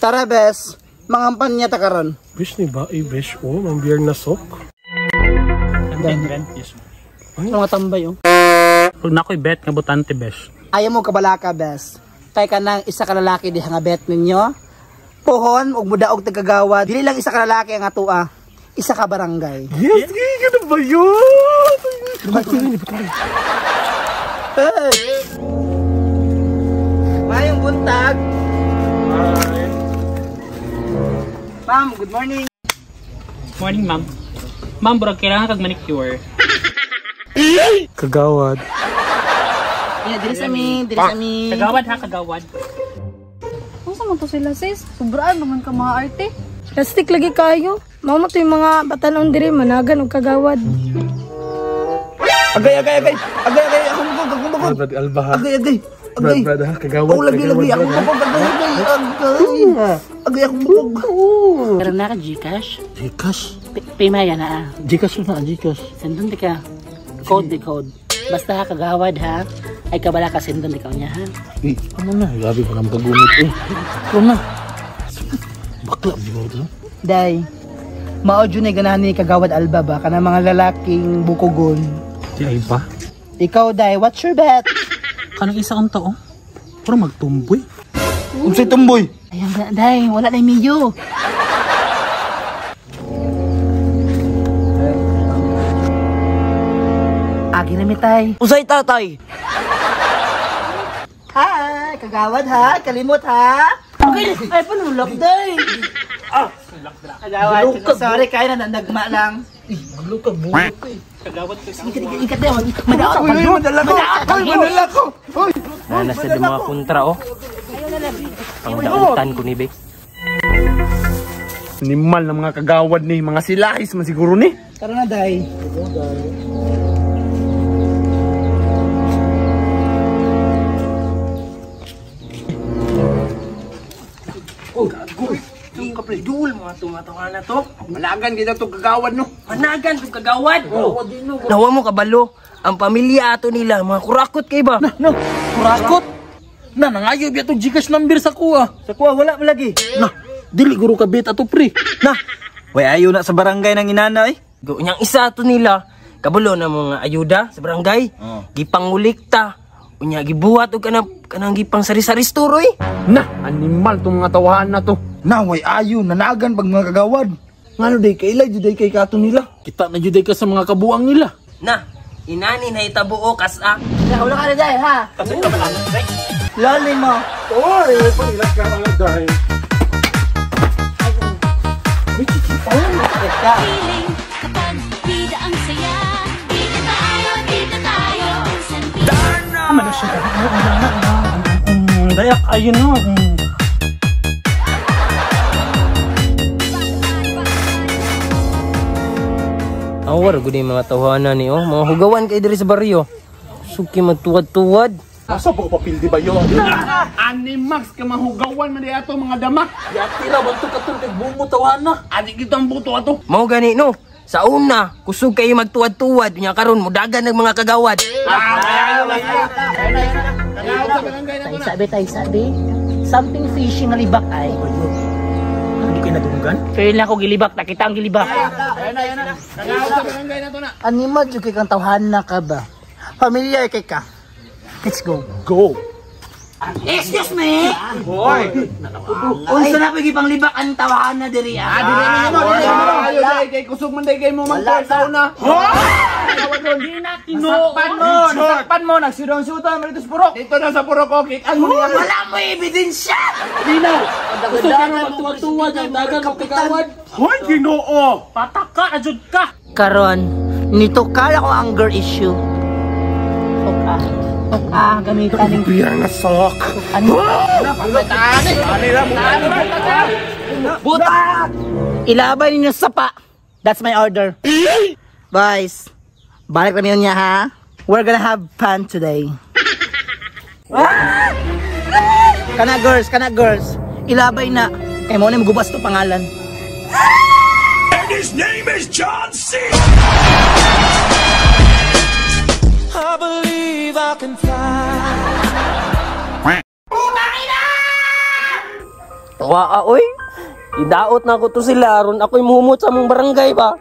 Tara, bes. Mangampanya ta karon. Besh ni ba? Eh, besh, oh, mang beer na sok. Ano nga tambay, oh. Pag na ako'y bet nga butante, besh. Ayaw mo kabalaka, bes. Kay ka nang isa ka lalaki diha nga bet ninyo. Pohon ug mudaog tagagawa. Dili lang isa ka lalaki ang atua. Isa ka barangay. Yes, ganun ba yun? Hey! Mayong buntag. Hi. Ma'am, good morning. Morning, ma'am. Ma'am, burag kailangan kag manicure. Kagawad. Yeah, diri sa mi, diri sa mi. Kagawad ha, kagawad. Unsa man to sila, sis? Sobraan naman ka mga arte. Plastic lagi kayo. Mao mo to yung mga batanon diri managan og kagawad. Agay, agay, agay. Agay, agay, akong bukog, akong bukog. Brad Alba ha. Agay, agay. Agay. Brad, Brad ha, kagawad. Oh, lagi, lagi, akong bukog, agay, agay, agay. Agay, akong bukog. Karon na ka Gcash? Gcash? Paymaya na ah. Gcash na, Gcash. Sendon di ka. Code di code. Basta ha, kagawad ha. Ay kabala ka, sendon di ka niya ha. Eh, ano na? Grabe pa kang pagumit eh. Ano na? Bakla, di ba ito? Day, mao jud ni ganahan ni Kagawad Alba ba? Kanang mga lalaking bukogon. Di ay ba? Ikaw, Day, what's your bet? Kanang isa ang tao. Pero magtumboy. Unsay tumboy? Ayan ba, Day, wala na yung miyo. Agi na mi, tay. Usay tatay. Hi, Kagawad ha, kalimot ha. Okay, ay panulak, Day. Ah, Kagawad, sorry kayo na nagma lang. Kagawad ko. Ikat, ikat, ikat, Day. Madaot, Uy, uy, madala ko. Uy, madala ko. Uy, Nana sa mga kontra oh. Ang dautan ko ni be. Animal na mga kagawad ni, mga silahis man siguro ni. Tara na, Day. Dul mga tunga-tunga na to. Managan kita to kagawad no. Managan tong kagawad. Nawa mo kabalo. Ang pamilya ato nila mga kurakot kay ba? Na, no, kurakot. Na nangayo biya tong Gcash number sa kuha. Sa kuha, wala malagi. Na, dili guro ka bet ato pre. Na, way ayo na sa barangay ng inana eh. Go nyang isa ato nila kabalo na mga ayuda sa barangay. Gipangulikta. Unya gibuhat og kanang kanang gipang sari-sari store oy. Na, animal tong mga tawahan na to. Na, way ayo, nanagan pag mga kagawad. Ngano day kailay juday kay kato nila. Kita na juday ka sa mga kabuang nila. Na, inani na itabuo kas ah. Nahulog ka na, Day, ha? Loli mo. Oy, pag-ilat ka mga day. Feeling kapag bida ang saya. Dito tayo, dito tayo. San Ano siya? Dayak, ayun no. Awar gud mga tawhana ni oh, mga hugawan kay diri sa baryo. Suki magtuwad-tuwad. Asa pa papil di ba yun? Na, animax ka mahugawan man di ato mga damak. Yati ra banto katol kay bungo tawahan na. Adi gito ang buto ato. Mao gani no. Sa una, kusog kayo magtuwad-tuwad unya karon mudagan ng mga kagawad. Tay, sabi, tay, sabi. Something fishy nga libak ay. Hindi kayo nadunggan? Pero lang ako gilibak, nakita ang gilibak. Animal, jud kay kang tawhana ka ba? Familiar kay ka. Let's go. Go. Excuse me! Hoy. Unsa na pigi pang libak ang tawhana diri ah? Dili mo, dili mo. Ayo day kay kusog man day kay mo mang sa una. Nasakpan mo, nasakpan mo, nagsidong-sutan mo dito sa purok. Dito na sa purok ko, kick an mo niya. Wala mo ebidensya! Linaw. Gusto ka na magtuwad-tuwad ang dagan og kagawad. Hoy, Ginoo. Patak ka, ajud ka. Karon, nitukal ako anger issue. Ok ah, gamitan ning Beer na sok. Ano? Butak! Ilabay ninyo sa sapa. That's my order. Boys, balik kami niya ha. We're gonna have fun today. Ah! Kana girls, kana girls. Ilabay na. Kay mo na magubas to pangalan. And his name is John C. I believe I can fly. Waa oy. Idaot na ako to sila aron ako'y muhumot sa among barangay ba.